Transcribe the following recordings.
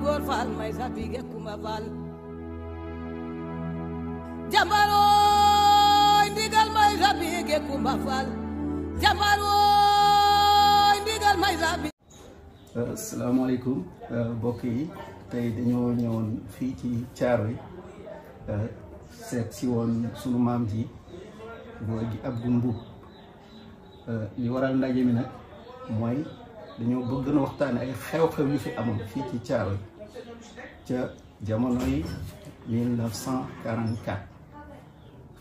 góor faal may sa bige Kumba Faal jambaro ndigal may sa bige Kumba Faal jambaro ndigal may sa bige. Asalaamaaleykum mbokk yi tey dañoo ñëwoon fii ci Thiaroye seet si woon sunu maam ji góor gi Abdou Mbuub li waral ndaje mi nag mooy dañoo bëgg na waxtaane ay xew-xew yu fi amoon fii ci Thiaroye ca jamono yi 1944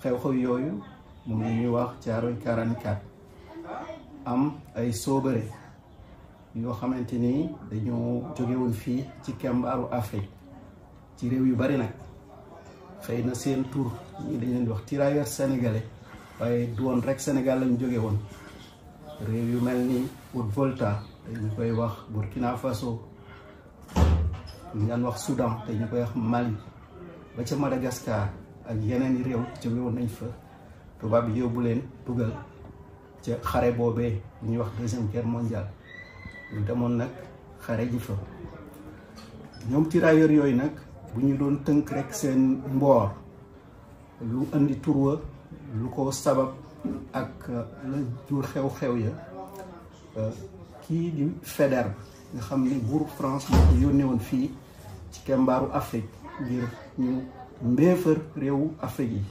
xew-xew yooyu moom la ñuy wax Thiaroye 44 am ay soobare yoo xamante ni dañoo jóge woon fii ci kembaaru Afrique ci réew yu bari nag xëy na seen tur ñi dañ leen di wax tirailleurs sénégalais waaye du woon rek Sénégal lañu jóge woon réew yu mel ni Haute-Volta te ñu koy wax Burkina Faso ñu daan wax Soudan te ñu koy wax Mali ba ca Madagascar ak yeneen i réew jóge woon nañ fa tubaab bi yóbbu leen dugal ca xare boobee bu ñuy wax deuxième guerre mondiale ñu demoon nag xare ji fa ñoom tirailleurs yooyu nag bu ñu doon tënk rek seen mboor lu andi turwa lu ko sabab ak la jur xew-xew ya kii di Faidherbe nga xam ni buur France moo ko yónnee woon fii ci kembaaru Afrique ngir ñu mbéefar réewu Afrique yi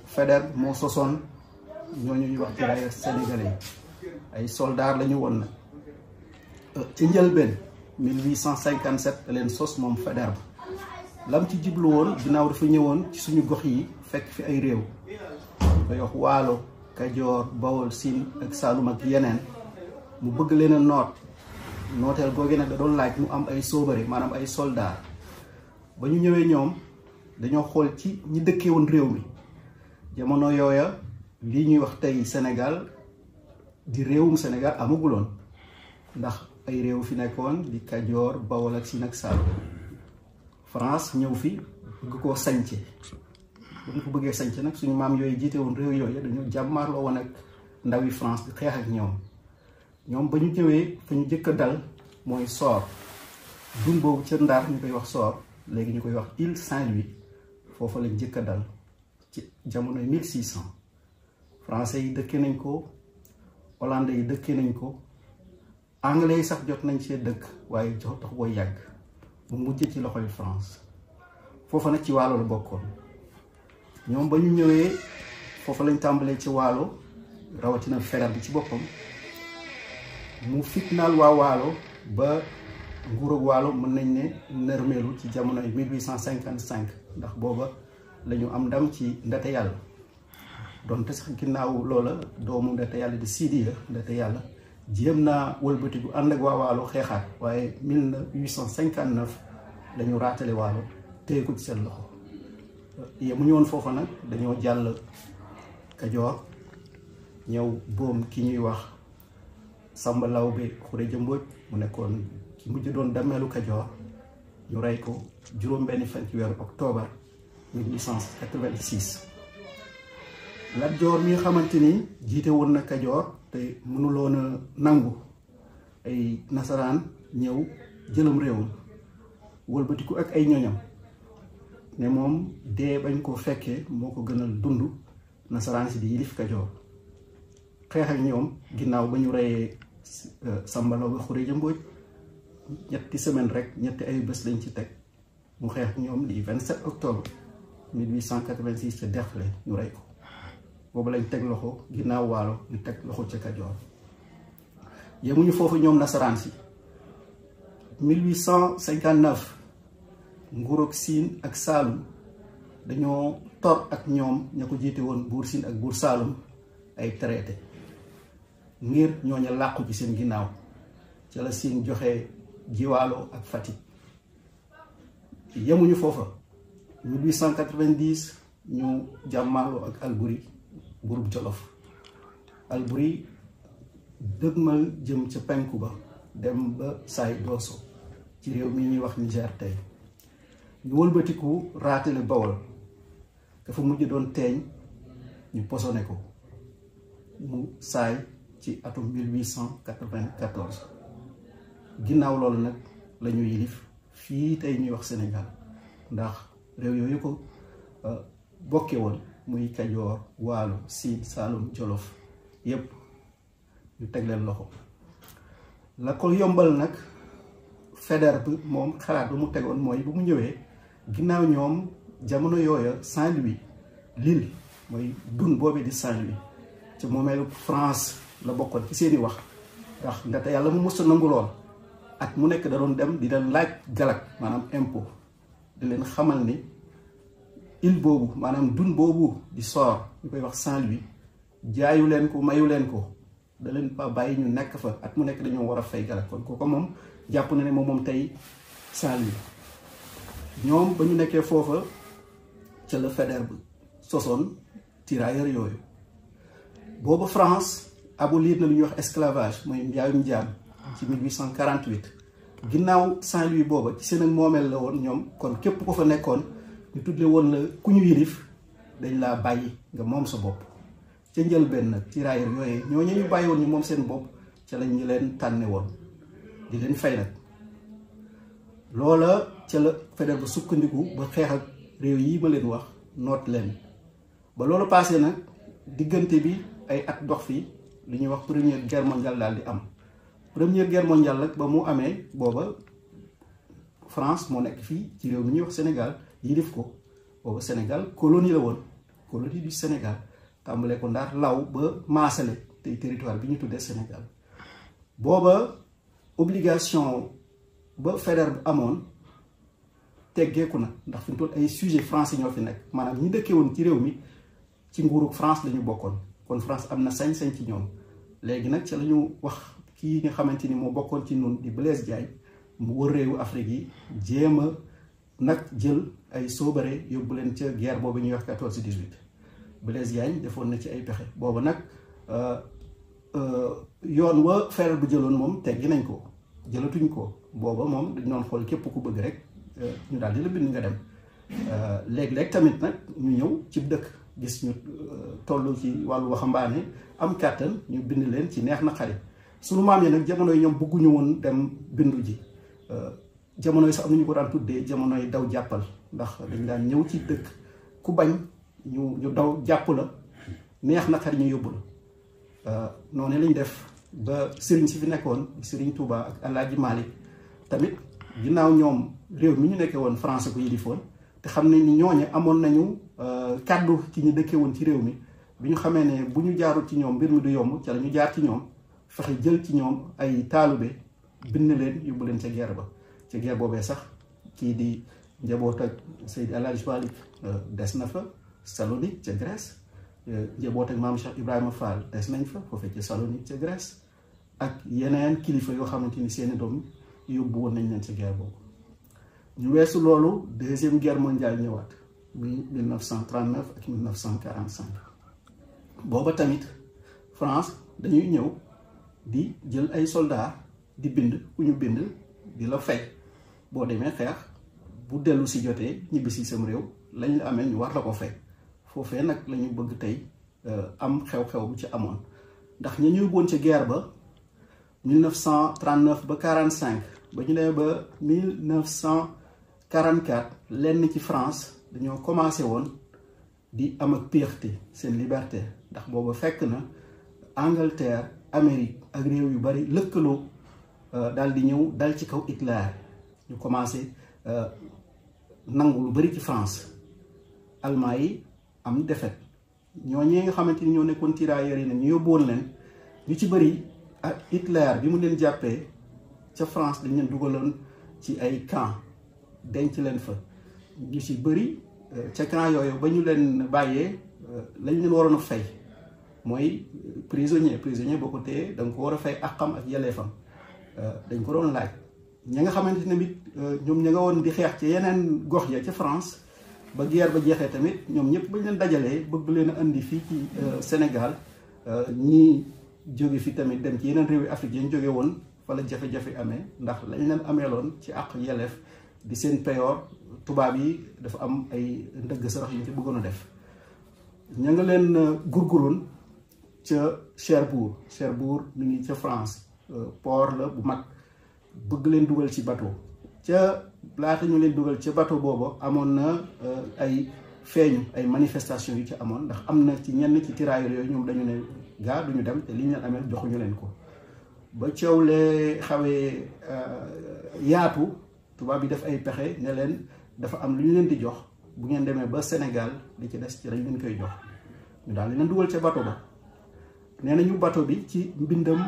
Faidherbe moo sosoon ñooñu ñuy wax tirailleurs sénégalais ay soldats la ñu woon nag ci njëlbeen 1857 da leen sos moom Faidherbe lam ci jiblu woon ginnaaw dafa ñëwoon ci suñu gox yi fekk fi ay réew ñu koy wax Waalo Kajoor Bawol Siin ak Saalum ak yeneen mu bëgg leen a nooteel googu nag da doon laaj mu am ay soobare maanaam ay soldat ba ñu ñëwee ñoom dañoo xool ci ñi dëkkee woon réew mi jamono yooya lii ñuy wax tey Sénégal di réewum Sénégal amaguloon ndax ay réew fi nekkoon di Kajoor Bawol ak Siin ak Saalum France ñëw fi bëgg koo sañce bu ñu ko bëggee sañce nag suñu maam yooyu jiite woon réew yooyu dañoo jàmmaarloo woon ak ndawi France di xeex ak ñoom ba ñu ñëwee fa ñu jëkk a dal mooy Soor dun boobu ca Ndar ñu koy wax Soor léegi ñu koy wax Île Saint-Louis foofa lañ jëkk a dal ci jamonoy 1600 français yi dëkkee nañ ko hollandais yi dëkkee nañ ko anglais yi sax jot nañ cee dëkk waaye jox tax booy yàgg mu mujj ci loxoy France foofa nag ci Waalo la bokkoon ñoom ba ñu ñëwee foofa lañ tàmbalee ci Waalo rawatina Faidherbe bi ci boppam mu fitnaal waa Waalo ba nguurug Waalo mën nañ ne nërmeelu ci jamonoy 1855 ndax booba la ñu am ndam ci Ndate Yàlla donte sax ginnaaw loola doomu Ndate Yàlla di Sidiya Ndate Yàlla jéem naa wëlbatiku ànd ak waa Waalo xeexaat waaye 1859 la ñu raatale Waalo téye ko ci seen loxo yemuñu woon foofa nag dañoo jàll Kajoor ñëw boom ki ñuy wax Samba Lawbe Xureja Mbooj mu nekkoon ki mujj doon dameelu Kajoor ñu rey ko juróom-benni fan ci weeru octobre 1886 Lat Joor mi nga xamante ni jiite woon na Kajoor te mënuloon a nangu ay nasaraan ñëw jëlam réewam wëlbatiku ak ay ñoñam ne moom dee bañ ko fekkee moo ko gënal dund nasaraan si di yilif Kajoor xeex ak ñoom ginnaaw ba ñu reyee Samba Lawbe Xureja Mbooj ñetti semaine rek ñetti ay bés lañ ci teg mu xeex ak ñoom di 27 octobre 1886 ca Derklé ñu rey ko boobu lañ teg loxo ginnaaw Waalo ñu teg loxo ca Kajoor yemuñu foofu ñoom nasaraan si 1859 nguurug Siin ak Saalum dañoo tor ak ñoom ña ko jiite woon buur Siin ak buur Saalum ay traité ngir ñooña làqu ci seen ginnaaw ca la Siin joxe Jiwaalo ak Fatick yemuñu foofa 1890 ñu jàmmaarloo ak Alburi buurub Jolof Alburi dëgmal jëm ca penku ba dem ba Saay Dooso ci réew mi ñuy wax Niger tey ñu wëlbatiku raatale Bawol dafa mujj doon teeñ ñu posone ko mu saay ci atum 1894 ginnaaw loolu nag la ñu yilif fii tey ñuy wax Sénégal ndax réew yooyu ko bokke woon muy Kajoor Waalo Siin Saalum Jolof yépp ñu teg leen loxo. la ko yombal nag Faidherbe bi moom xalaat bu mu tegoon mooy bu mu ñëwee ginnaaw ñoom jamono yooya Saint-Louis l'île mooy dun boobu di Saint-Louis ci moomeelu France la bokkoon ci seeni wax ndax ndaxte yàlla mu mës a nangu lool at mu nekk da doon dem di leen laaj galak maanaam impôt di leen xamal ni île boobu maanaam dun boobu di Sor ñu koy wax Saint-Louis jaayu leen ko mayu leen ko da leen ba bàyyi ñu nekk fa at mu nekk dañoo war a fay galak kon kooku moom jàpp na ne moom tey Saint-Louis ñoom ba ñu nekkee foofa ca la Faidherbe sosoon tirailleurs yooyu booba France abolir na lu ñuy wax esclavage mooy njaayum jaam ci 1848 ginnaaw Saint-Louis booba ci seen ak moomeel la woon ñoom kon képp ko fa nekkoon ñu tuddee woon la ku ñu yilif dañ laa bàyyi nga moom sa bopp ca njëlbeen nag tirailleurs yooyu ñooñu ñu bàyyi woon ñu moom seen bopp ca lañ ñu leen tànne woon di leen fay nag loola ca la Faidherbe sukkandiku ba xeex ak réew yi ma leen wax noot leen ba loolu passé nag diggante bi ay at dox fii li ñuy wax première guerre mondiale daal di am première guerre mondiale nag ba mu amee booba France moo nekk fii ci réew mi ñuy wax Sénégal yilif ko booba Sénégal colonie la woon colonie du Sénégal tàmbalee ko Ndar law ba maasale tey territoire bi ñu tuddee Sénégal booba obligation ba Faidherbe amoon teggeeku na ndax fi mu toll ay sujet français ñoo fi nekk maanaam ñi dëkkee woon ci réew mi ci nguurug France lañu bokkoon kon France am na sañ-sañ ci ñoom léegi nag ca la ñu wax kii nga xamante ni moo bokkoon ci ñun di Blaise Diagne mu wër réewu Afrique yi jéem a nag jël ay soobare yóbbu leen ca guerre boobu ñuy wax 14-18 Blaise Diagne defoon na ci ay pexe boobu nag yoon wa Faidherbe bu jëloon moom teggi nañ ko jëlatuñ ko booba moom dañ doon xool képp ku bëgg rek ñu daal di la bind nga dem léeg-léeg tamit nag ñu ñëw ci dëkk gis ñu toll ci wàllu waxambaane am kàttan ñu bind leen ci neex na xari sunu maam yi nag jamono yi ñoom bëgguñu woon dem bindu ji jamono yi sax am na ñu ko daan tuddee jamono yi daw jàppal ndax dañ daan ñëw ci dëkk ku bañ ñu daw jàpp la neex na xari ñu yóbbu la noonu lañ def ba sëriñ si fi nekkoon sëriñ Touba ak Alaaji Malick tamit ginnaaw ñoom réew mi ñu nekkee woon français ko yilifoon te xam ne ni ñooñe amoon nañu kàddu ci ñu dëkkee woon ci réew mi bi ñu xamee ne bu ñu jaarul ci ñoom mbir mi du yomb ca la ñu jaar ci ñoom fexe jël ci ñoom ay taalube bind leen yóbbu leen ca guerre ba ca guerre boobee sax kii di njaboot ak Seydi Alaaji Malick des na fa Salonique ca Grèce njaboot ak maam Cheikh Ibrahima Fall des nañ fa foofee ca Salonique ca Grèce ak yeneen kilifa yoo xamante ni seeni doom yóbbu woon nañ leen ca guerre boobu ñu weesu loolu deuxième guerre mondiale ñëwaat muy 1939 ak 1945 booba tamit France dañuy ñëw di jël ay soldats di bind ku ñu bind di la fay boo demee xeex bu dellu si jotee ñibbi si sam réew lañ la amee ñu war la ko fay foofee nag la ñu bëgg tey am xew-xew bu ci amoon ndax ña ñu yóbboon ca guerre ba 1939 ba 45 ba ñu demee ba 1944 lenn ci France dañoo commencé woon di am ak péexte seen liberté ndax booba fekk na Angleterre Amérique ak réew yu bari lëkkaloo daal di ñëw dal ci kaw Hitler ñu commencé nangu lu bari ci France Allemand yi am défaite ñooñee nga xamante ni ñoo nekkoon tirailleurs yi ne ñu yóbbuwoon leen ñu ci bari ak Hitler bi mu leen jàppee ca France dañ leen dugaloon ci ay camp denc leen fa ñu ci bëri ca camp yooyu ba ñu leen bàyyee lañ leen waroon a fay mooy prisonnier boo ko téyee da nga ko war a fay àqam ak yelleefam dañ ko doon laaj ña nga xamante ne it ñoom ña nga woon di xeex ci yeneen gox ya ca France ba guerre ba jeexee tamit ñoom ñëpp bañ leen dajalee bëgg leen a indi fii ci Sénégal ñii jóge fi tamit dem ci yeneen réewi Afrique yi ñu jóge woon fa la jafe-jafe amee ndax lañ leen ameeloon ci àq yelleef di seen payoor tubaab yi dafa am ay ndëgg sarax yu ñu ci bëggoon a def ña nga leen gurguroon ca Cherbourg mi ngi ca France port la bu mag bëgg leen dugal ci bateau ca laata ñu leen dugal ca bateau boobu amoon na ay feeñu ay manifestation yu ci amoon ndax am na ci ñenn ci tirailleurs yooyu ñoom dañu ne gaa duñu dem te li ñu leen amee joxuñu leen ko ba coow lee xawee yaatu tubaab bi def ay pexe ne leen dafa am lu ñu leen di jox bu ngeen demee ba Sénégal li ci des ci lañ leen koy jox ñu daal di leen dugal ca bateau ba nee nañu bateau bi ci mbindam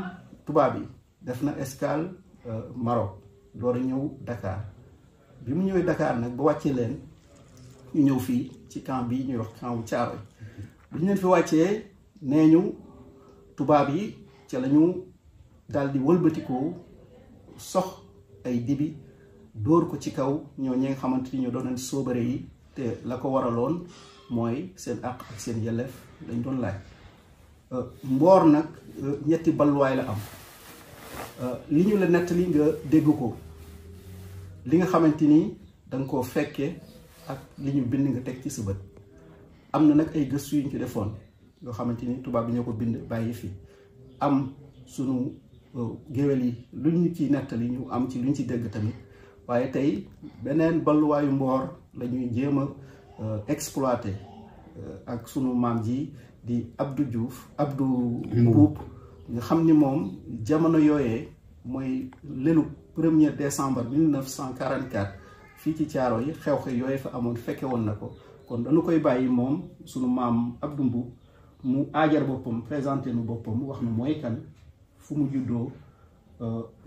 tubaab yi def na escale Maroc door a ñëw Dakar bi mu ñëwee Dakar nag ba wàccee leen ñu ñëw fii ci camp bii ñuy wax camp bu Thiaroye bi ñu leen fi wàccee nee ñu tubaab yi ca la ñu daal di wëlbatikoo sox ay dibi dóor ko ci kaw ñoo ñi nga xamante ni ñoo doon soobare yi te la ko waraloon mooy seen àq ak seen yelleef dañ doon laaj Mboor nag ñetti balluwaay la am li ñu la nettali nga dégg ko li nga xamante ni danga koo fekkee ak li ñu bind nga teg ci sa bët am na nag ay gëstu yu ñu ci defoon yoo xamante ni tubaab bi ñoo ko bind bàyyi fi am sunu géwél yi lu ñu ci nettali ñu am ci lu ñu ci dégg tamit waaye tey beneen balluwaayu Mboor la ñuy jéem a exploité ak sunu maam ji di Abdou Diouf Abdou Mbuub nga xam ni moom jamono yooyee mooy lelu 1er décembre 1944 fii ci Thiaroye yi xew-xew yooyu fa amoon fekke woon na ko kon dañu koy bàyyi moom sunu maam Abdou Mbuub mu aajar boppam présenté nu boppam wax na mooy kan fu mu juddoo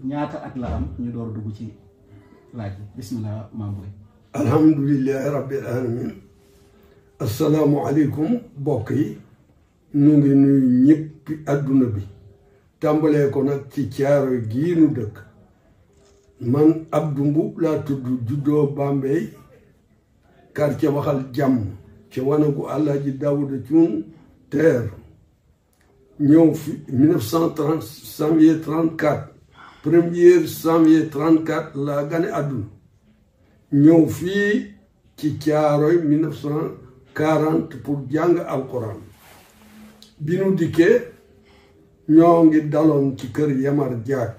ñaata at la am ñu door dugg ci laaj bi bismillah maam Boye. alhamdulillahi rabbil alamin assalaamu aleykum bokk yi ñu ngi nuyu ñëpp adduna bi tàmbalee ko nag ci Thiaroye gii nu dëkk man Abdou Mbuub laa tudd juddoo Bambey quartier waxal jàmm ci wanagu Alaaji Daawuda Cuun teer ñëw fi 1930 janvier 34 1er janvier 34 laa gane àdduna ñëw fii ci Thiaroye 1940 pour jàng alquran bi nu dikkee ñoo ngi daloon ci kër Yamar Jaag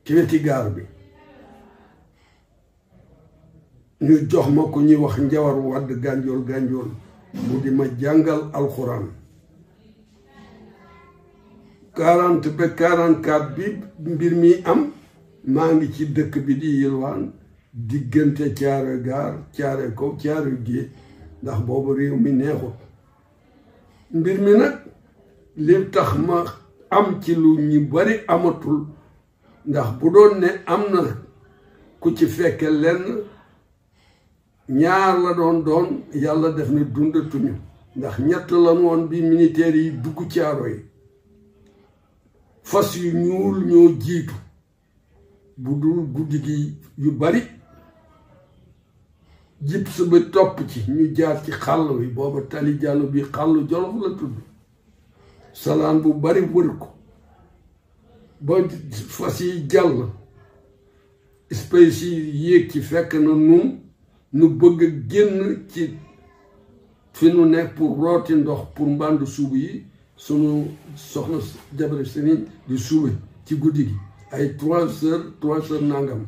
ci weti gaar bi ñu jox ma ku ñuy wax Njawar Wadd gànjool gànjool mu di ma jàngal alquran 40 ba 44 bi mbir mi am maa ngi ci dëkk bi di yilwaan diggante Thiaroye gaar Thiaroye kaw Thiaroye géej ndax boobu réew mi neexut mbir mi nag li tax ma am ci lu ñu bari amatul ndax bu doon ne am na ku ci fekke lenn ñaar la doon yàlla def na dundatuñu ndax ñett lan woon bi militaire yi dugg Thiaroye fas yu ñuul ñoo jiitu bu dul guddi gi yu bari jib sa ba topp ci ñu jaar ci xàll wi booba tali jàllu bi xàllu Jolof la tudd salaan bu bari wër ko ba fas yi jàll espèce yi yéeg ci fekk na nu bëgg a génn ci fi nu nekk pour rooti ndox pour mbàndu suubu yi sunu soxna jabare sëriñ di suube ci guddi gi ay 3 heures nangam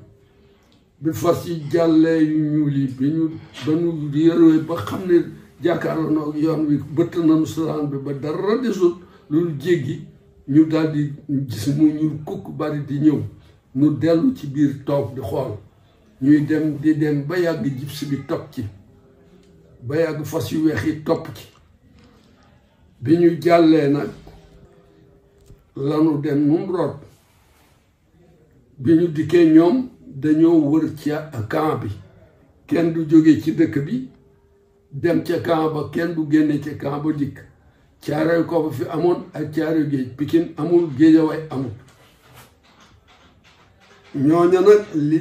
bi fas yi jàllee yu ñuul yi ba ñu yëree ba xam ne jàkkaarloo noog yoon wi bëtt nañu salaan bi ba dara desul loolu jéggi ñu daldi gis mu ñuul kukk bari di ñëw ñu dellu ci biir toog di xool ñuy dem di dem ba yàgg jibsi bi topp ci ba yàgg fas yu weex yi topp ci bi ñu jàllee nag lanu dem nun root bi ñu dikkee ñoom dañoo wër ci camp bi kenn du jóge ci dëkk bi dem ca camp ba kenn du génne ca camp ba dikk Thiaroye ko ba fi amoon ak Thiaroye géej Pikine amul Géejawaay amul ñooña nag li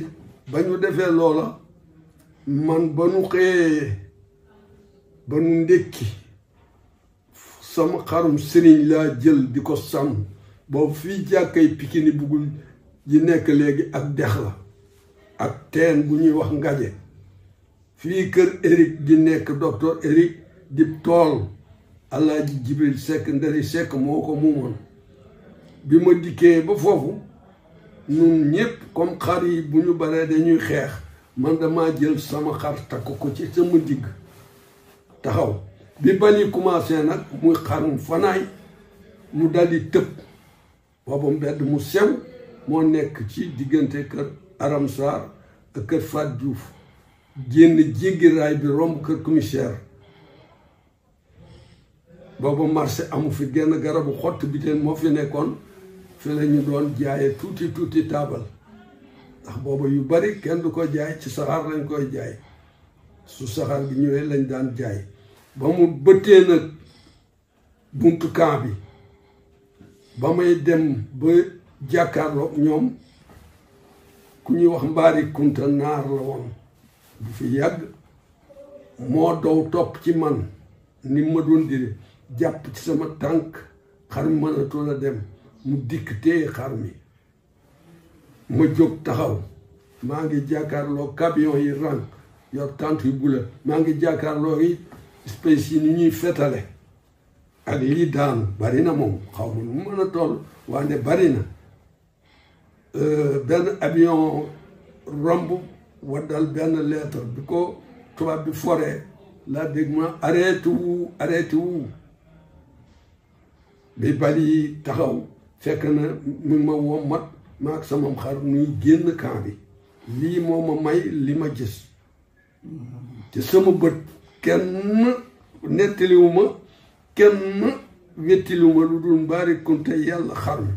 ba ñu defee loola man ba nu xëyee ba nu ndékki sama xarum sëriñ laa jël di ko sàmm boobu fii jàkkay Pikine buggul ji nekk léegi ak dex la ak teen bu ñuy wax ngaje fii kër Eric di nekk docteur Eric di tool Alaaji Jibril Seck Ndari Seck moo ko moomoon bi ma dikkee ba foofu ñun ñëpp comme xar yi bu ñu baree dañuy xeex man damaa jël sama xar takk ko ci sama digg taxaw bi bal yi commencé nag muy xarum fanaay mu daldi tëb boobu mbedd mu sew moo nekk ci diggante kër Aram Sarr ak kër Fat Diouf génn jéggi raay bi romb kër commissaire boobu marché amu fi genn garabu xott bi teen moo fi nekkoon fi la ñu doon jaaye tuuti taabal ndax boobu yu bari kenn du ko jaay ci saxaar lañ koy jaay su saxaar bi ñëwee lañ daan jaay ba mu bëttee nag buntu camp bi ba may dem ba jàkkaarloog ñoom ku ñuy wax Mbaari Kunta naar la woon bu fi yàgg moo dow topp ci man ni ma doon dire jàpp ci sama tànk xar mi mënatul a dem mu dikk téye xar mi ma jóg taxaw maa ngi jàkkaarloo camion yi rang yor tànt yu bula maa ngi jàkkaarloo yi espèce yi ni ñuy fetale ak lii daanu bari na moom xaw ma nu mën a toll wante bari na benn avion romb waddal benn lettre bi ko tubaab bi foree laa dégg ma arrêté wu bi bali taxaw fekk na mu ma wommat ma ak sama xar nuy génn camp bi lii moo ma may li ma gis te sama bët kenn nettaliwuma kenn wettiliwuma lu dul Mbaari Kunta yàlla xar mi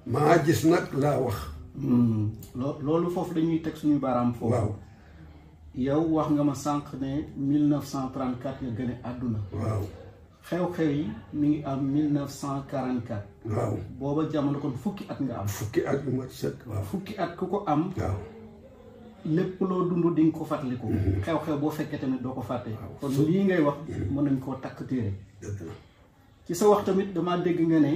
maa gis nag laa wax loolu foofu dañuy teg suñu baaraam foofu waaw yow wax nga ma sànq ne 1934 nga gën a àdduna waaw xew-xew yi mi ngi am 1944 waaw booba jamono kon fukki at nga am fukki at yu mat sëkk waaw fukki at ku ko am waaw lépp loo dund di nga ko fàttaliku xew-xew boo fekkee tamit doo ko fàtte kon lii ngay wax mën nañ koo takk téere ci sa wax tamit damaa dégg nga ne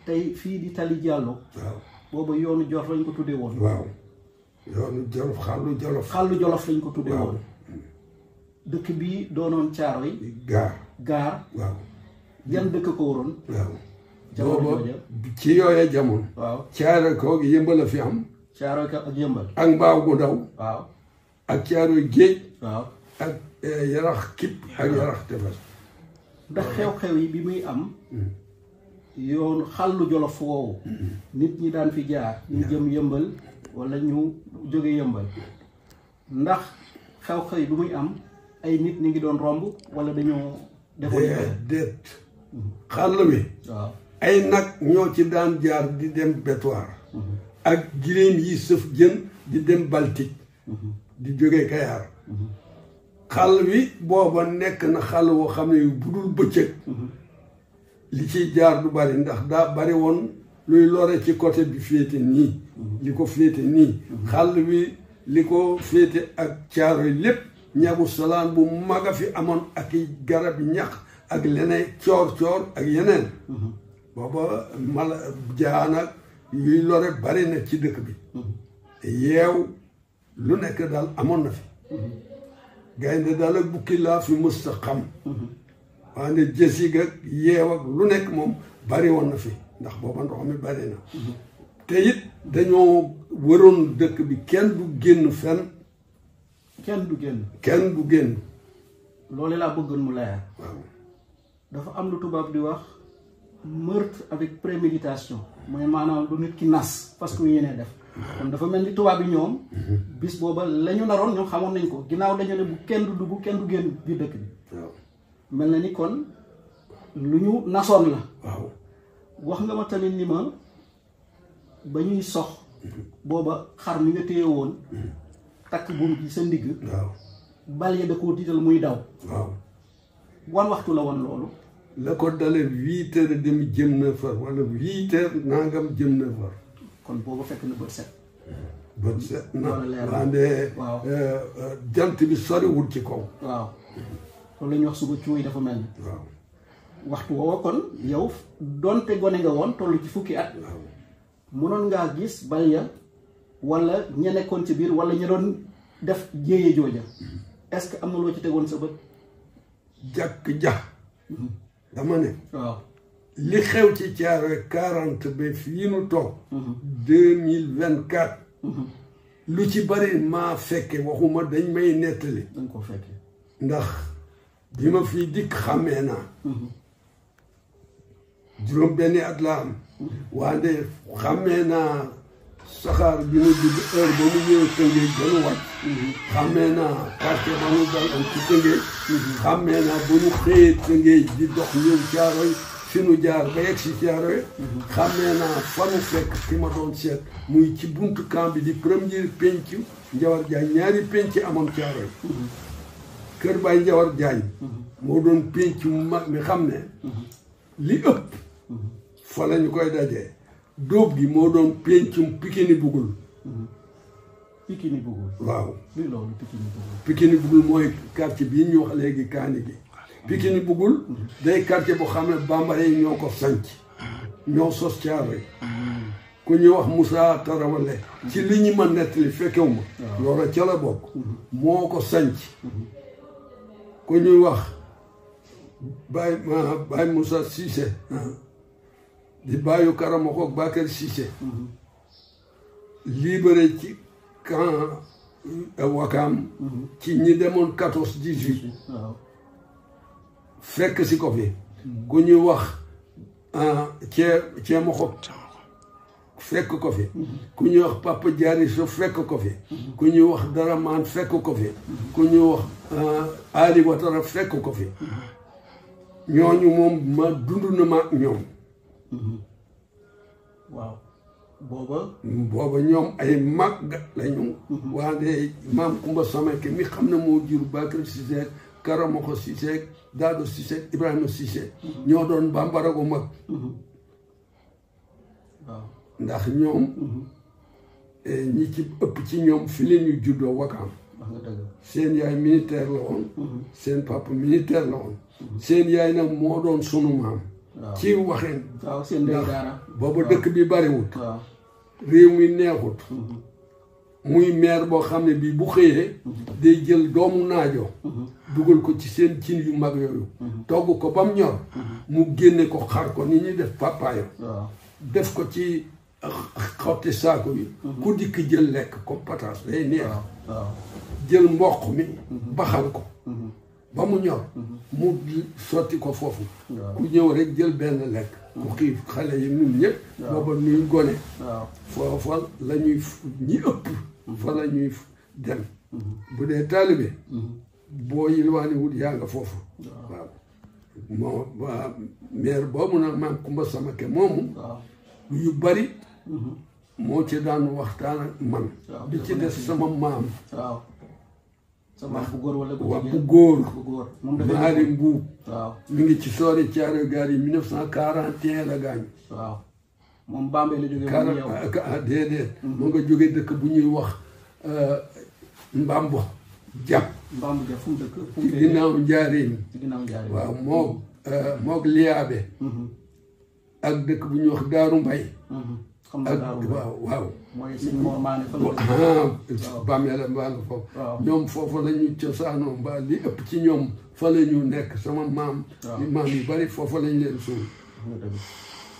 tey fii di Tali Diallo waaw booba yoonu Jolof lañ ko tuddee woon waaw yoonu Jolof xàllu Jolof lañ ko tuddee woon dëkk bi doonoon Caaroy gaar waaw yan dëkk ko waroon waaw booba ci yooyee jamono waaw Caaroy ko Yëmbal a fi am Caaroy ka ak Yëmbal ak Mbaaw gu ndaw waaw ak Caaroy géej waaw ak Yarax Kip ak Yarax Tefes ndax xew-xew yi bi muy am yoon xàllu Jolof woowu nit ñi daan fi jaar ñu jëm Yëmbal wala ñu jóge Yëmbal ndax xew-xew yi bi muy am ay nit ñi ngi doon romb wala dañoo defoon déet xàll wi waaw ay nag ñoo ci daan jaar di dem Betuwaar ak giléem yi sëf jën di dem Baltique di jóge Kayaar xàll wi booba nekk na xàll woo xam ne bu dul bëccëg li ciy jaar du bari ndax daa bari woon luy lore ci côté bi féete nii li ko féete nii xàll wi li ko féete ak Caaroy lépp ñagu salaan bu mag a fi amoon ak i garab ñax ak leneen coor ak yeneen booba mala jaan ak yuy lore bari na ci dëkk bi yeew lu nekk daal amoon na fi gaynde daal ak bukki laa fi mës a xam waande jësig ak yeew ak lu nekk moom bari woon na fi ndax booba ndox mi bari na te it dañoo waroon dëkk bi kenn du génn fenn kenn du génn loolu laa bëggoon mu leer waaw dafa am lu tubaab di wax meurtre avec préméditation mooy maanaam lu nit ki nas parce que yéenee def kon dafa mel ni tubaab yi ñoom bis booba la ñu naroon ñoom xamoon nañ ko ginnaaw dañu ne bu kenn du dugg kenn du génn biir dëkk bi waaw mel na ni kon lu ñu nasoon la waaw wax nga ma tamit ni ma ba ñuy sox booba xar mi nga téye woon takk buum ci sa ndigg waaw bal ya da koo tiital muy daw waaw wan waxtu la woon loolu la ko dale 8 heures demi jëm 9 heures wala 8 heures nangam jëm 9 heures kon booba fekk na bët set bët set na leer waande waaw jant bi soriwul ci kaw waaw loolu la ñuy wax suba cuuy dafa mel ni waaw waxtu woowa kon yow donte gone nga woon toll ci fukki at mënoon ngaa gis bal ya wala ña nekkoon ci biir wala ña doon def jéeye jooja est-ce que am na loo ci tegoon sa bët jàkk ja dama ne waaw li xew ci Caaroy 40 ba fii nu toog 2024 lu ci bari maa fekke waxuma dañ may nettali dañ ko fekke ndax bi ma fii dikk xàmmee naa juróom benni at laa am wante xàmmee naa saxaar bi mu dugg heure ba mu ñëw Tëngéej ba nu wàcc xàmmee naa quartier ba mu dal am ci Tëngéej xàmmee naa ba mu xëyee Tëngéej di dox ñëw Caaroy fi nu jaar ba yegg si Caaroy xàmmee naa fa nu fekk fi ma doon seet muy ci buntu camp bi di premier penc Njawar Jaañ ñaari penc amoon Caaroy kër Baay Njawar Jaañ moo doon penc mu mag mi xam ne li ëpp fa la ñu koy dajee dóob gi moo doon pencum Pikini Bugul Pikini Bugul waaw luy loolu Pikini Bugul Pikini Bugul mooy quartier bii ñu wax léegi kaani gi Pikini Bugul day quartier boo xam ne bambara yi ñoo ko sanc ñoo sos Caaroy ku ñuy wax Moussa Tarawale ci li ñu ma nettali fekkewu ma loola ca la bokk moo ko sanc ku ñuy wax Baye Moussa Cissé di bàyyu Karamoko ak Bakar Cissé libéré ci camp Wakaam ci ñi demoon 14-18 fekk si ko fi ku ñuy wax Ceema Xob fekk ko fi ku ñuy wax Papa Diari So fekk ko fi ku ñuy wax Daraman fekk ko fi ku ñuy wax Ali Watara fekk ko fi ñooñu moom ma dund na ma ak ñoom waaw booba ñoom ay mag lañu waande maam Kumba Sameke mi xam ne moo jur Bakar Cissé Karamoko Cissé Daado Cissé Ibrahima Cissé ñoo doon bambara gu mag waaw ndax ñoom ñi ci ëpp ci ñoom fi leen ñu juddoo Wakaam wax nga dëgg seen yaay militaire la woon seen papa militaire la woon seen yaay nag moo doon sunu maam ci waxin waaw seen ndey daara booba dëkk bi bariwut waaw réew mi neexut muy maire boo xam ne bii bu xëyee day jël doomu naajo dugal ko ci seen cin yu mag yooyu togg ko ba mu ñor mu génne ko xar ko ni ñuy def papaaya def ko ci xotti saako yi ku dikk jël lekk comme pataas day neex jël mboq mi baxal ko ba mu ñor mu sotti ko foofu ku ñëw rek jël benn lekk ku xiif xale yi ñun ñëpp booba ñuy gone foofa la ñuy ñi ëpp fa la ñuy dem bu dee taalibe boo yilwaani wut yaa nga foofu waaw moo waa maire boobu nag maam Kumba Samake moomu yu bari moo ci daan waxtaan ak man di ci des sama maam sama bu góor wala bu góor Maari Mbuub mi ngi ci soori Caaroy gaar yi 1941 la gaañu waaw moom Bambey la jógee déedéet mu nga jóge dëkk bu ñuy wax Mbambo Jàpp Mbambo Jàpp fu mu dëkk ci ginnaaw Njaaréem waaw moog Liyaabe ak dëkk bu ñuy wax Daaru Mbay ak waaw mooy si Mor Maane bàmmeel mbaa nga foofu ñoom foofu la ñu cosaanoo mbaa li ëpp ci ñoom fa la ñu nekk sama maam yu bari foofu lañ leen suul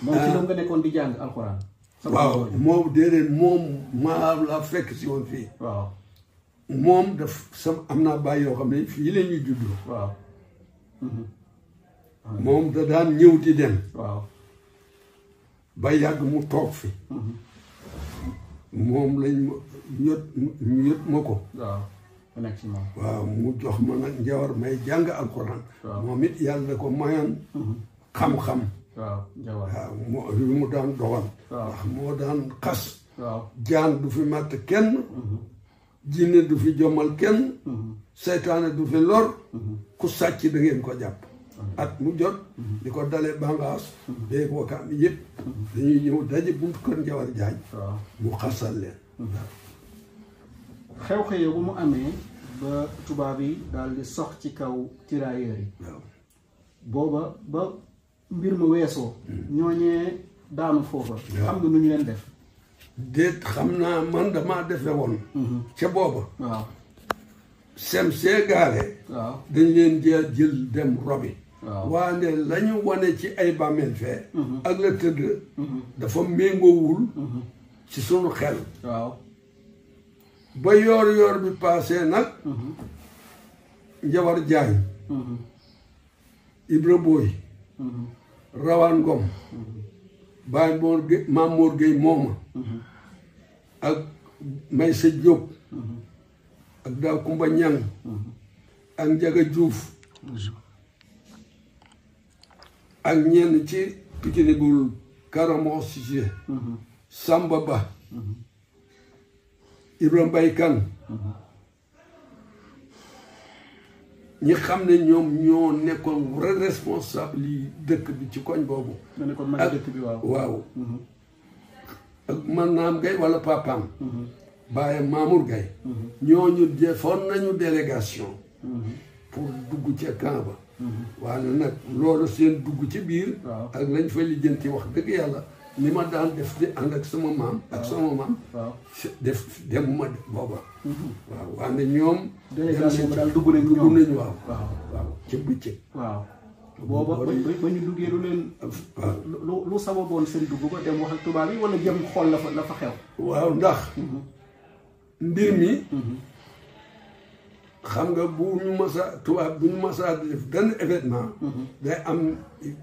moom ci doom nga nekkoon di jàng alxuraan waaw moom déedéet moom maa la fekk si woon fii waaw moom daf sama am naa bàyyi yoo xam ne fii la ñuy juddoo waaw moom da daan ñëw di dem waaw ba yàgg mu toog fi moom lañ ma yot ma ko waaw mu jox ma nag Njawar may jàng alxuraan moom it yàlla ko mayoon xam-xam waaw mu daan doxal ndax moo daan xas jaan du fi màtt kenn jinne du fi jommal kenn seytaane du fi lor ku sàcc da ngeen ko jàpp at mu jot di ko dalee Bangaas beeg Wakaam yëpp dañuy ñëw daje buntu kër Njawar Jaañ mu xasal leen xew-xew bu mu amee ba tubaab yi daal di sox ci kaw tirailleurs yi booba ba mbir ma weesoo ñooñee daanu foofa xam nga nu ñu leen def déet xam naa man damaa defe woon ca booba waaw sem see gaale waaw dañ leen jël dem robi waane lañu wane ci ay bàmmeel fee ak la tëdd dafa méngoowul ci sunu xel ba yoor bi paasee nag Njawar Jaañ Ibra Booy Rawaan Ngom Baay Maam Moor Géy mooma ak Maysa Jóob ak Daaw Kumba Ñang ak Njaga Juuf ak ñenn ci Pikine bul Karamo Cissé Samba Ba Ibra Mbay Kan ñi xam ne ñoom ñoo nekkoon vrai responsable yi dëkk bi ci koñ boobu waaw ak man naam Gay wala papaam Baye Mamour Gay ñooñu defoon nañu délégation pour dugg ca camp ba waaye nag loolu seen dugg ci biir ak lañ fa lijjanti wax dëgg yàlla ni ma daan def di ànd ak sama maam ak sama maam def demuma booba waaw waaye ñoom délégation bi daal dugg nañu waaw ca bëccëg booba ba ñu duggee lu leen lu sababoon seen dugg ba dem wax ak tubaab yi wala jëm xool la fa xew waaw ndax mbir mi xam nga bu ñu masa tubaab bu ñu masaa def benn événement day am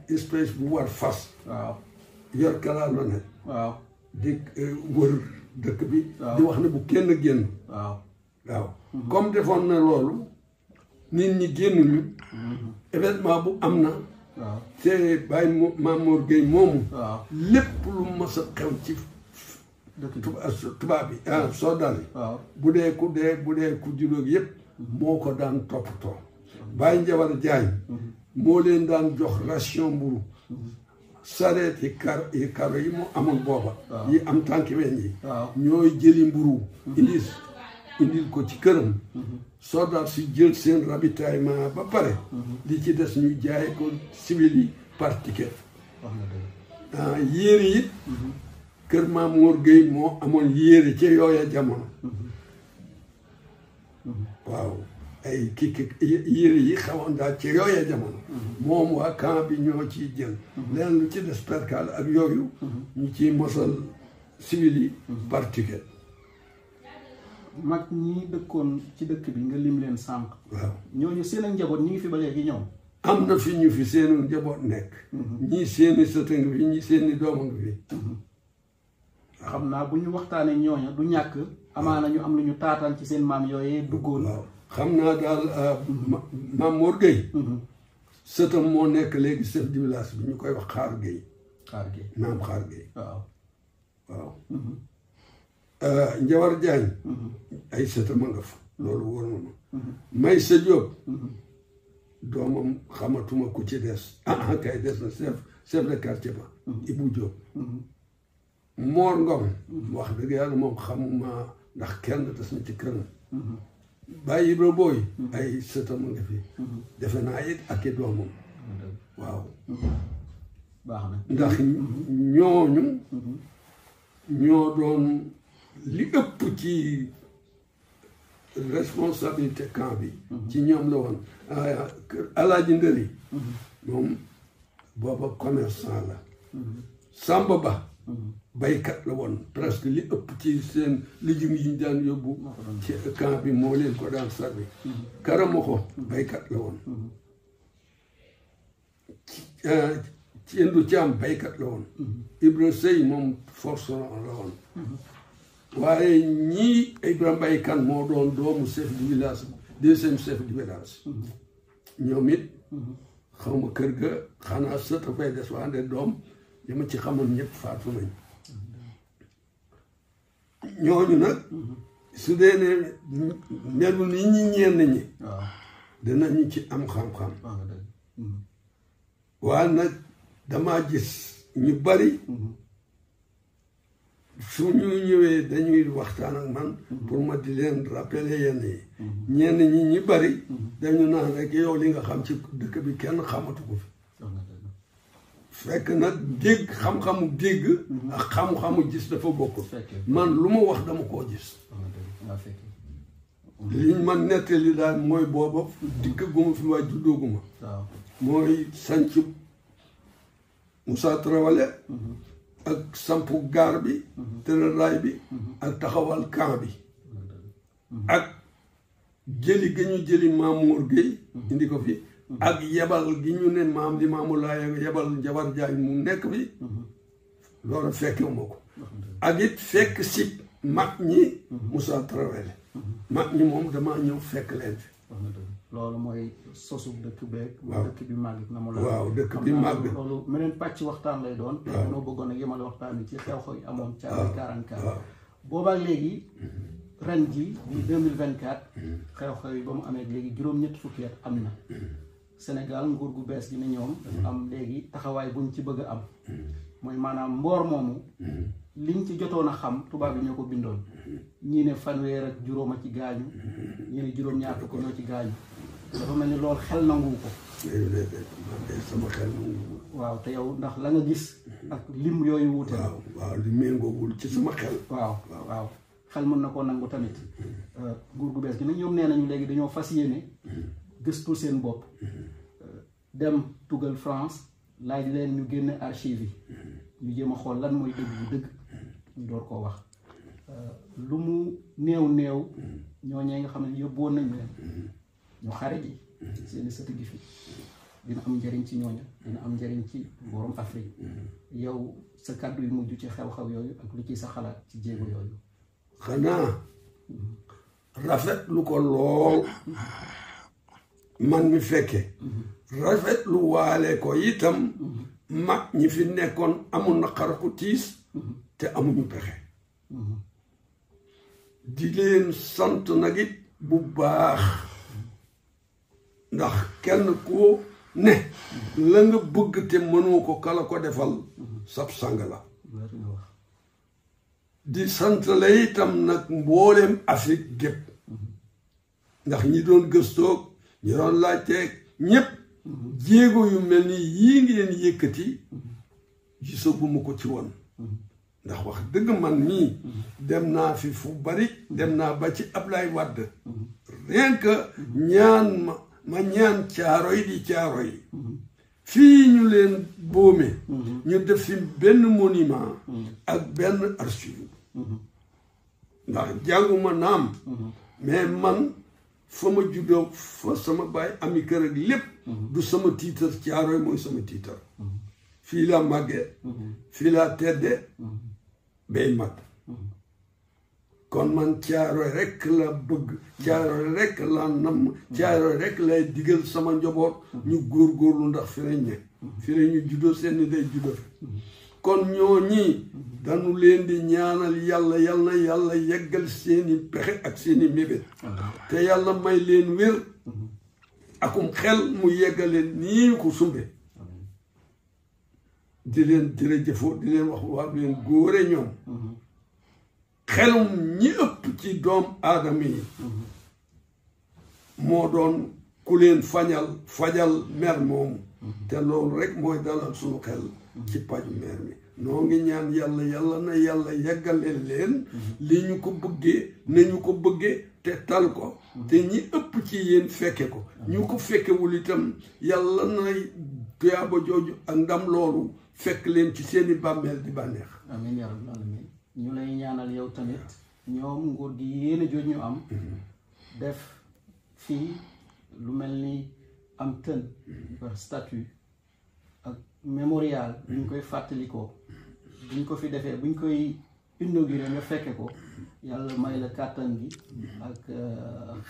espèce bu war fas yor kalaal la ne di wër dëkk bi di wax ne bu kenn génn waaw comme defoon na loolu nit ñi génnuñu événement bu am na te Baye Maam Moor Géy moomu lépp lu mas a xew ci tubaab bi soldat yi bu dee ku juróog yépp moo ko daan toppatoo Baye Njawar Jaañ moo leen daan jox ration mburu sareet yi karo yi mu amoon booba yi am tànki weñ yi ñooy jëli mburu indil ko ci këram soldat si jël seen ravitaillement ba pare li ci des ñu jaay ko civil yi par ticket yére it kër Maam Moor Géy moo amoon yére ci yooya jamono waaw ay yére yi xawoon daal ci yooya jamono moom waa camp bi ñoo ciy jël leen lu ci des percal ak yooyu ñu ciy mosal civil yi par ticket mag ñi dëkkoon ci dëkk bi nga lim leen sànq waaw ñooñu seen ak njaboot ñi ngi fi ba léegi ñoom am na fi ñu fi seenu njaboot nekk ñii seeni sët ngi fi ñii seeni doom ngi fi xam naa bu ñu waxtaanee ñooña du ñàkk amaana ñu am lu ñu taataan ci seen maam yooyee duggoon waaw xam naa daal Maam Moor Géy sëtam moo nekk léegi chef du village bi ñu koy wax Xaar Géy maam Xaar Géy waaw Njawar Jaañ ay sëtam a nga fa loolu wóor na ma Maysa Jóob doomam xamatuma ku ci des kay des na chef de quartier ba Ibu Jóob Moor Ngom wax dëgg yàlla moom xamuma ndax kenn des na ci këram Baye Ibra Booy ay sëtam nga fi defe naa it ak i doomam waaw baax na ndax ñooñu ñoo doon li ëpp ci responsabilité camp bi ci ñoom la woon Alaaji Ndëri moom booba commerçant la Samba Ba baykat la woon presque li ëpp ci seen lijum yi ñu daan yóbbu ci camp bi moo leen ko daan sarbi Karamoxo baykat la woon ci Indu Caam baykat la woon Ibra Sëy moom forceron la woon waaye ñii Ibrahima Mbaye Kane moo doon doomu chef du village deuxième chef du village ñoom it xaw ma kër ga xanaa sët a fay des waande doom li ma ci xamoon ñëpp faatu nañ ñooñu nag su dee ne melu ni ñi ñenn ñi dinañu ci am xam-xam waaye nag damaa gis ñu bari su ñu ñëwee dañuy waxtaan ak man pour ma di leen rappeler yenn yi ñenn ñi ñi bari dañu naan rek yow li nga xam ci dëkk bi kenn xamatu ko fi fekk nag dégg xam-xamu dégg ak xam-xamu gis dafa bokkul man lu ma wax dama koo gis liñ ma nettali daal mooy booba dikk guma fi waa juddooguma mooy sanc Moussa Traoré ak sampu gaar bi tërëraay bi ak taxawal camp bi ak jëli gi ñu jëli Mamour Gueye indi ko fi ak yebal gi ñu ne maam di Maamu Laay yebal Njabar Jaañ mu nekk fi loolu fekkewuma ko ak it fekk si mag ñi Moussa Traoré mag ñi moom damaa ñëw fekk leen fi loolu mooy sosu dëkk beeg. waaw dëkk bi màgg na mu la. waaw dëkk bi màgg loolu meneen pàcc waxtaan lay doon. te dañoo bëggoon a yemale waxtaan bi ci xew-xew yi amoon. Thiaroye 44. boobaa léegi ren ji di 2024. xew-xew yi ba mu amee léegi juróom-ñett fukki at am na. Sénégal nguur gu bees gi ne ñoom. dafa am léegi taxawaay buñ ci bëgg a am. mooy maanaam mboor moomu. liñ ci jotoon a xam tubaab yi ñoo ko bindoon. ñii ne fanweer ak juróom a ci gaañu. ñii ne juróom-ñaar fukk ñoo ci gaañu. dafa mel ni loolu xel nangu ko. sama xel nangu. waaw te yow ndax la nga gis. ak lim yooyu wuute. waaw li méngoowul ci sama xel. waaw xel mën na koo nangu tamit. nguur gu bees gi nag ñoom nee nañu léegi dañoo fas yéene. gëstu seen bopp. dem tugal France laaj leen ñu génne archive yi. ñu jéem a xool lan mooy dëgg bu dëgg. ñu door koo wax. lu mu néew. ñooñee nga xam ne yóbbuwoon nañ leen. ñu xare ji seeni sëti gi fi dina am njëriñ ci ñooña dina am njëriñ ci borom Afrique yow sa kàddu yu mujj ci xew-xew yooyu ak lu ci sa xalaat ci jéego yooyu. xanaa rafet lu ko lool man mi fekke rafet lu waale ko itam mag ñi fi nekkoon amul naqar ku tiis te amuñu pexe di leen sant nag it bu baax ndax kenn koo ne la nga bëgg te mënoo ko kala ko defal sab sang la di sant la itam nag mbooleem Afrique gépp ndax ñi doon gëstoog ñi doon laajteeg ñépp jéego yu mel ni yii ngeen yëkkati gisaguma ko ci woon ndax wax dëgg man nii dem naa fi fu bari dem naa ba ci Ablaye Wade rien que ñaan ma ñaan Thiaroye di Thiaroye fii ñu leen boome ñu def fi benn monument ak benn archive ndax jànguma naam mais man fa ma juddoo fa sama baay ami kër ak lépp du sama tiitar Thiaroye mooy sama tiitar fii laa màggee fii laa tedde bay mag kon man Thiaroye rekk la bëgg Thiaroye rekk la namm Thiaroye rekk lay digal sama njaboot ñu góorgóorlu ndax fi lañ ne fi la ñu juddoo seen day juddoo fi kon ñoo ñii dañu leen di ñaanal yàlla yal na yàlla yeggal seeni pexe ak seeni mébét te yàlla may leen wér akum xel mu yeggale nii ñu ko sumbe di leen jërëjëfoo di leen wax waa leen góore ñoom xelum ñi ëpp ci doom aadama yi moo doon ku leen fajal mer moomu te loolu rek mooy dalal suñu xel ci paju mer mi noo ngi ñaan yàlla yàlla na yàlla yeggale leen li ñu ko bëggee nañu ko bëggee te tal ko te ñi ëpp ci yéen fekke ko ñu ko fekkewul itam yàlla na tuyaaba jooju ak ndam loolu fekk leen ci seeni bàmmeel di bànneex amiin yaa rabbal aalamiin ñu lay ñaanal yow tamit ñoom nguur gi yéen a jooj ñu am def fii lu mel ni am tën par statut ak mémorial bu ñu koy fàttalikoo bu ñu ko fi defee bu ñu koy inauguré nga fekke ko yàlla may la kàttan gi ak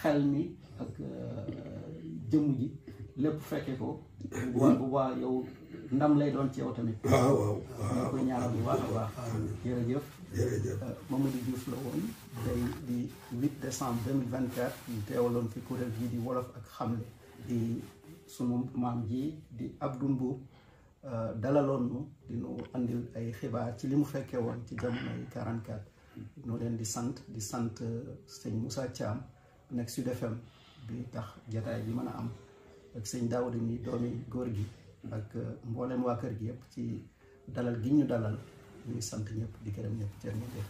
xel mi ak jëmm ji lépp fekke ko bu baax yow ndam lay doon ci yow tamit waaw ñu koy ñaanal bu baax a baax jërëjëf Mamadou Diouf la woon tey di 8 décembre 2024 ñu teewaloon fi kuréel gii di wolof ak xamle di sunu maam ji di Abdou Mbow dalaloon nu di nu andil ay xibaar ci li mu fekkee woon ci jamonoy 44 noo leen di sant sëñ Moussa Thiam nekk Sud FM bi tax jataay bi mën a am ak sëñ Daouda mi doomi góor gi ak mboolem waa kër gi yëpp ci dalal gi ñu dalal ñu sant ñëpp di gërëm ñëpp jërë ngeen jëf